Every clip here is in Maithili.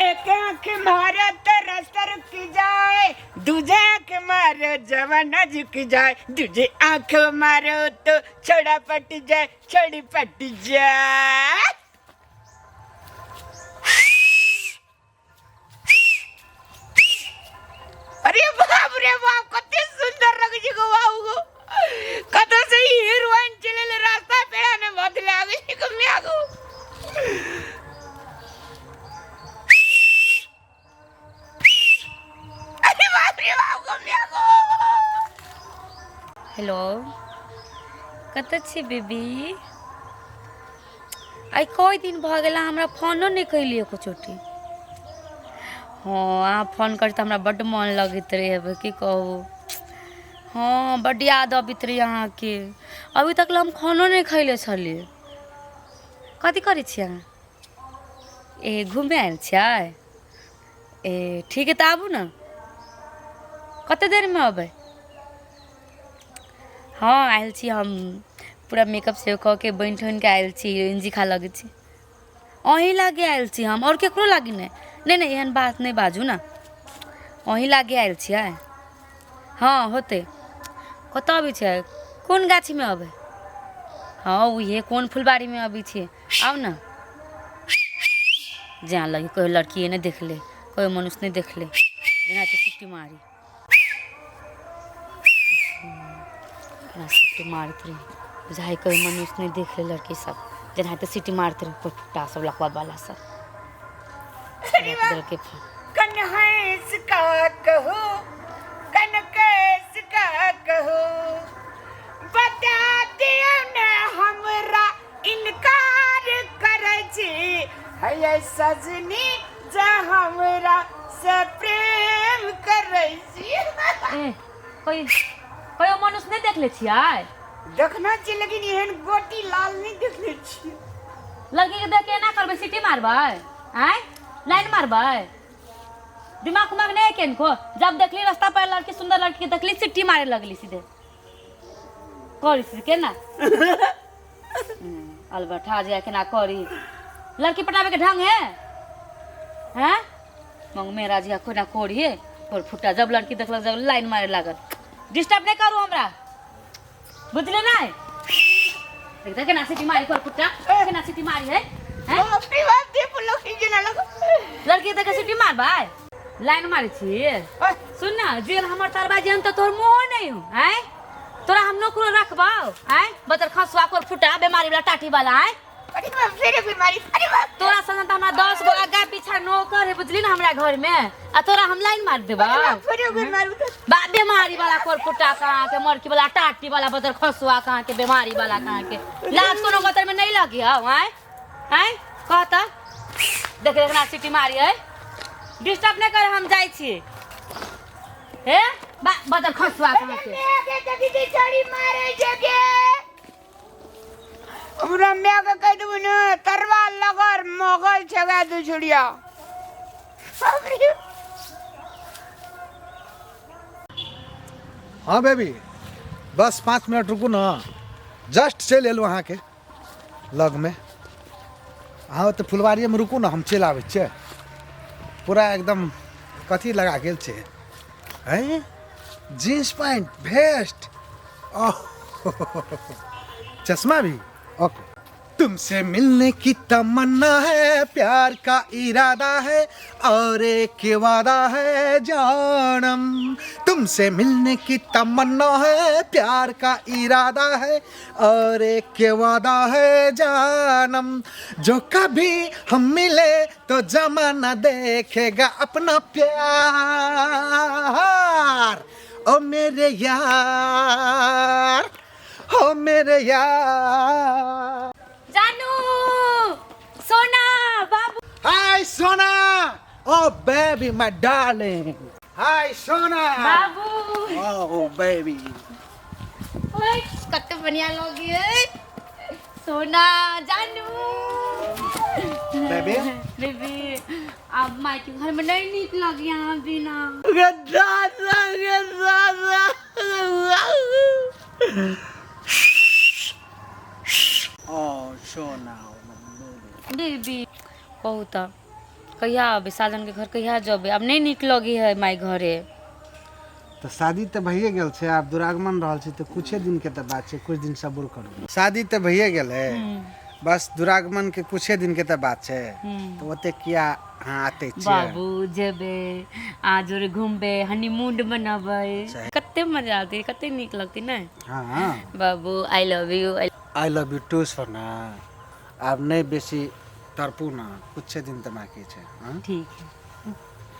एक आंख मारो तो रास्ता रुक जाए, दूजे आंख मारो जमाना झुक जाए, दूजे आंख मारो तो छोड़ा पट जाए, छोड़ी पट जाए। अरे बाप रे बाप, कते सुंदर लगे छै गो बाबू गो। कतौ से ई हीरोइन चले ले रास्ता पेड़ा ने बदले आगे छै गो म्या गो। अरे बाप रे बाप गो म्या गो। हेलो, कतऽ छी बेबी? आइ कई दिन भऽ गेल अहाँ हमरा फोनो नहि कैली एको चोटी। हँ, अहाँ फोन करी तऽ हमरा बड्ड मोन लगैत रहै, की कहू। हँ, बड्ड याद अबैत रहै अहाँके। अभी तक ले हम खानो नहि खयले छलियै। कथी करै छियै अहाँ? ए घूमे आयल छियै? ए ठीक हइ तऽ आबू ने। कतेक देरमे अबै? हँ, आयल छी हम। पूरा मेकअप सेहो कऽ के बनि ठनि कऽ आयल छी। हीरोइन जकाँ लगै छी। अहीं लागे आयल छी हम, आओर केकरो लागे नहि। नहि नहि, एहन बात नहि बाजू ने। अहीं लागे आयल छियै। हँ, होतै। कतऽ अबै छियै? कोन गाछीमे अबै? हँ, उहे कोन फुलबारीमे अबै छियै? आउ ने। जान लगी कोइ लड़किए नहि देखले, कोइ मनुष्य नहि देखले, जेना सिटी मारी। केना सीटी मारैत रहै, बुझाइ कोइ मनुष्य नहि देख ले। लड़की सब जेनाहिते सीटी मारैत रहै, कोइ फुट्टा सब लकवा वाला सब राखि देलकै फोन। कन हंस का कहू, कन कैस का कहू, बता दियौ ने हमरा इनकार करै छी। हैया सजनी जे हमरा से प्रेम करै छी। ए कोइ कहियो मनुष्य नहि देखले छियै? देखना छी, लेकिन एहन गोटी लाल नहि देखने छी। लड़की के देख के एना करबै, सीटी मारबै, आँय, लाइन मारबै? दिमाग उमाग नहीं है किनको? जब देखली रास्ता पर लड़की, सुंदर लड़की के देखली, सीटी मारे लगली सीधे। करी से केना अलबठा जे केना करी? लड़की पटावे के ढंग है? हैं मंग मेरा जिया कोना कोरी है और फुटा। जब लड़की देखलक जब लाइन मारे लागल। डिस्टर्ब नहीं करू हमरा, बुझले नहीं? देख देख केना सीटी मारी, कोर फुटा केना सीटी मारी है, हैं? बाप रे बाप, दे पुलो खींचे ना लगो। लड़की देख सीटी मार भाई, लाइन मारे छी। सुन ना, जेल हमर तरबा जेन तऽ तोहर मोह नहीं हो। आँय, तोरा हम नौकरो रखबाओ? आँय, बतर खसुआ कोर फुटा बेमारी वाला टाटी वाला, आँय। अरे बाप, फेर बीमारी, अरे बाप। तोरा संग तऽ हमरा 10 गो आगा पीछा नौकर है, बुझली ना, हमरा घर में, आ तोरा हम लाइन मार देबा? अरे बाप, फेर बीमारी। बा बीमारी वाला कोर फुटा कहाँ के, मरकी वाला टाटी वाला बतर खसुआ कहाँ के, बीमारी वाला कहाँ के। लाज कोनो गतर में नहीं लगी हौ? आँय आँय, कहता देख देख ना सीटी मारी है। डिस्टर्ब नहीं कर, हम जाइ छी। हे बा बदल खसुआ कहाँ के। हमरा माय के कहि देबू ने, तरवा लगल मगल छगा दू छुड़िया। हाँ बेबी, बस 5 मिनट रुकू ना, जस्ट चलि एलहुँ अहाँके लगमे। अहाँ तऽ फुलवारिएमे रुकू ने, हम चलि आबै छियै। पूरा एकदम कथी लगा गेल छै? हैं, जीन्स पैंट भेस्ट, ओह चश्मा भी, ओके। तुमसे मिलने की तमन्ना है, प्यार का इरादा है और एक वादा है जानम। तुमसे मिलने की तमन्ना है, प्यार का इरादा है और एक वादा है जानम। जो कभी हम मिले तो जमाना देखेगा अपना प्यार। ओ मेरे यार, हो मेरे यार। जानू, सोना, बाबू। हाय सोना, ओ बेबी, my darling, हाय सोना। बाबू। ओ बेबी। ओए, कते बढ़िया लगे सोना, जानू। बेबी। बेबी, अब माई के घर में नहीं नीक लगी यहाँ बिना। दादा गे दादा। ओ सोना। बेबी, कहू तऽ कहिया अबै साजनके घर कहिया जेबै आब नहि नीक लगै है माय घरे तऽ शादी तऽ भइए गेल छै आब दुरागमन रहल छै तऽ कुछे दिनके तऽ बात छै कुछ दिन सब्र करू शादी तऽ भइए गेल है बस दुरागमन के कुछे दिन के तऽ बात छै तऽ ओते किया अहाँ आते छियै बाबू जेबै अहाँ जोरे घूमबै हनीमून मनबै कते मजा आते कते नीक लगतै ने हाँ बाबू I love you I love you too सोना आब नहि बेसी तड़पू ना कुछे दिन तऽ बाकी छै हाँ ठीक है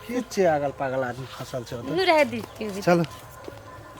की छै अगल पागल आदमी फंसल छै ओतऽ नु रह दी चलो।